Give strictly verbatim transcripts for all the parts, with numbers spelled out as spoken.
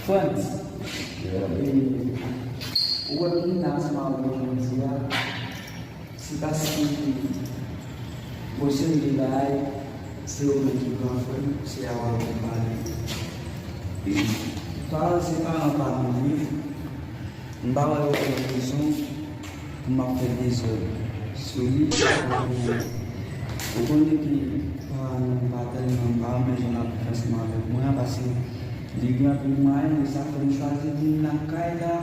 Frantz, e, ou wè pou m ta ansanm avè w jodi a, se paske, bon, se yon de bagay, se ou menm ki gran frè m, se avè w pou m pale. E, paran, se paran pa m li ye. M pa wè okenn rezon pou m ap fè dezòd sou li. Ou konnen ke paran nou pa tèlman, m pa renmen jan l ap viv ansanm avèk mwen an, paske li gen anpil mwayen, e sa fè m chwazi vin lakay la.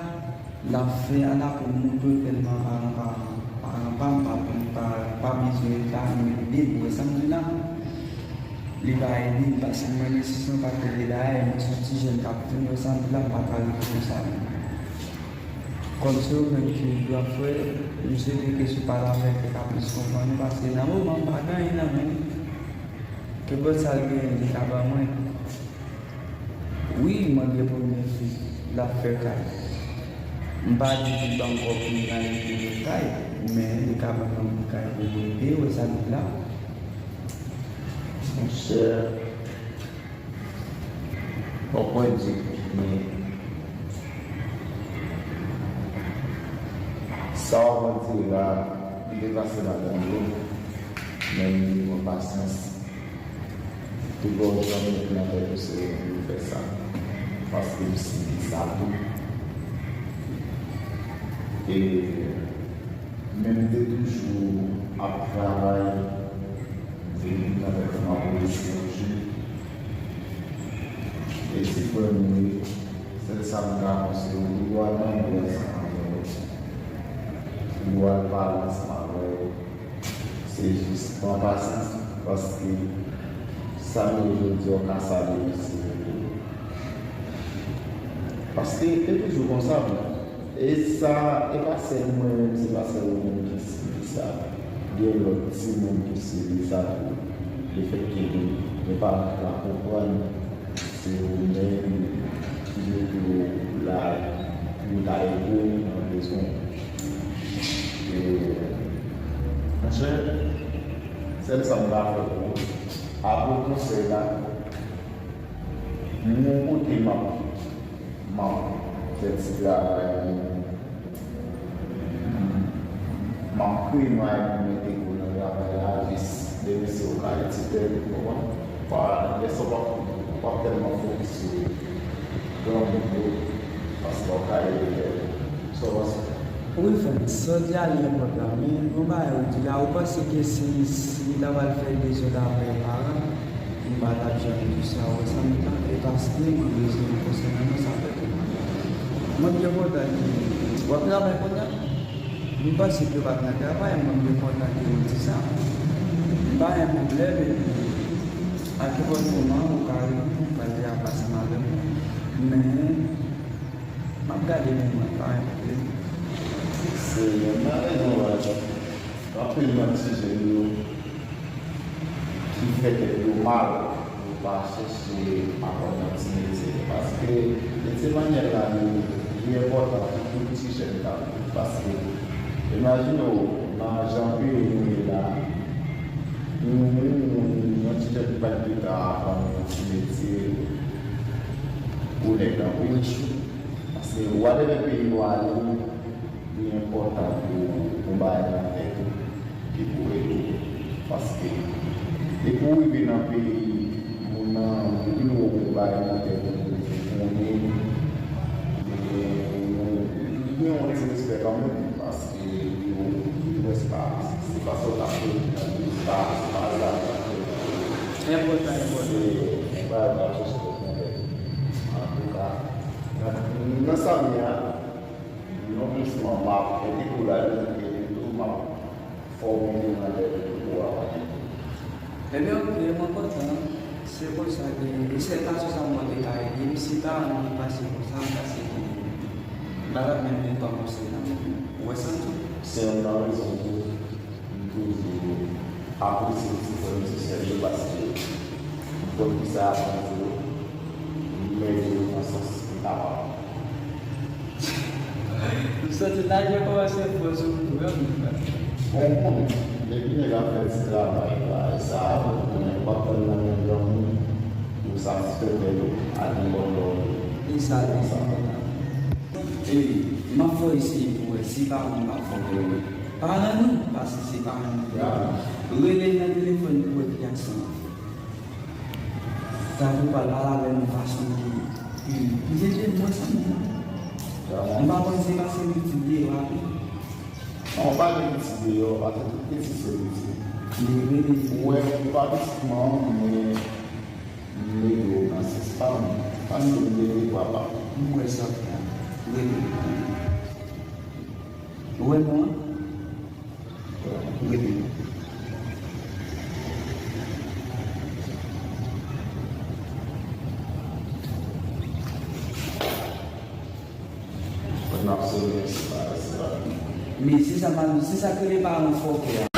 L ap fè ala pou m montre tèlman paran pa, paran pa m pa, pa, pa bezwen ede m, men ede m, ou wè sa m di la. Li pa ede m, paske mwen menm si se yon pakèt de bagay, mwen se yon ti jèn k ap vin, ou wè sa m di la, m pa ka rete konsa menm. Kòm se ou menm ki gran frè, m swete ke si w pale avèk li, li ka plis konprann ou, paske nan moman m pa gen anyen nan men li. Kenpòt sa l genyen, li ka ban mwen. Wi, mwen gen premye fi, l ap fè kay. M pa di pou l ban m kòb pou m al ede l fè kay, men li ka ban m yon bout kay pou m ede, ou wè sa m di la. Monchè, fòk mwen di w, men sa w ap di la, li deplase madanm yo, men li gen pasyans. Tout bon jan mete nan tèt ou se ou fè sa. Paske m sibi sa tou. E men m te toujou ap travay, m te met nan tèt mwen ap reyisi yon jou. E ti frè m wi, sèl sa m ka konseye w, ou dwe al mande ansanm avè yo. Ou dwe al pale ansanm avè yo. Se jis pran pasyans, paske sa m ye jodi a, w ka sa demen si Bondye vle. Paske e toujou konsa, bon. E sa, e pa sèl mwen menm, se pa sèl ou menm ki sibi sa. Gen lòt timoun ki sibi sa tou. Lefètke nou, nou pa konprann. Se ou menm ki mete w la pou w ta ede w nan bezwen. E, monchè, sèl sa m ka fè pou ou, apre konsèy la, m gon kote m ap, m ap fè ti travay. M ap kreye mwayen pou mete gwo nan travay la, jis demen se ou ka etidye, ou konprann? Pa, lè sa w p ap, w p ap tèlman fokis sou granmoun yo, paske w ka ede tèt ou. Sa w panse? Wi, frè m, sa w di a li enpòtan, men yon bagay ou di la, ou panse ke si, si l ta pral fè dezòd avè paran, m pa t ap janm di sa, ou wè sa m di la, e paske mwen bezwen yon konsèy nan men sa fè tou. Mwen byen kontan ke w ap travay kounye a. M panse ke w pa t nan travay, mwen byen kontan ke w di sa. M pa gen pwoblèm, epi a nenpòt moman, ou ka rele m, ou ka di ap ansanm avè m. Men, m ap gade pou mwen, pa gen pwoblèm. Se yon mwen, yon mwen. Anpil nan ti jèn yo ki fè tèt yo mal, yo pa chèche aprann yon ti metye. Paske metye manyèl la, li, li enpòtan pou tout ti jèn k ap viv. Paske, imajine w, nan jan peyi nou ye la, yon moun, yon ti jèn ki pa t gentan aprann yon ti metye, gwo nèg nan prizon. Paske whatever peyi nou ale, li enpòtan pou, pou w bay nan tèt ou, ki pou ede w. Paske, depi w rive nan peyi, Bagay nan tèt mwen, mwen konnen, men li gen yon ti respè kanmenm, paske li wè se pa, se pa sa w t ap fè, se pa, se pa sa w t ap fè. Enpòtan, enpòtan. Se bagay m ap chèche pou mwen. Antouka, nan, nan sa m ye a, non sèlman m ap entegre w ladan, men tou m ap fòme w nan lè pou w ap ale. Ebyen, oke, mwen kontan. Se konsa ke, e se fason sa mwen te ka ede m. Si paran m te pase konsa, m pase ki m pa t ap menm gen tan konsa nan men m. Ou wè sa tou? Se youn nan rezon tou, m toujou apresye ti frè m, ti sè m yo, paske m konn ki sa y ap viv yo, m ede yo nan sans m kapab. M santi lajè kòmanse pran sou mwen tou, wi, wi. Bon, bon, depi nèg ap fè ti travay, travay sa a, ou konnen w ap pran nan men granmoun, ou satisfè tèt ou, al gen bòn lòd. E sa, e sa. E, m ap fè eseye pou wè si paran m pa fè w wè. Paran nou, paske se paran nou. Ya. Rele l nan telefòn pou wè ki aksan l ap fè. Tankou pral pale avè m yon fason ki, ki, ki jete m wè sa menm. M pa konn se paske m piti deyò a tou. Non, pa gen piti deyò, paske tout piti se piti. Li rele. Ou wè, m pa piti manman m, men m rele w nan sans pa m, paske m rele papa. M wè sa w fè a. Rele. Ou wè non an? Men se sa, se sa k rele paran fòkè a.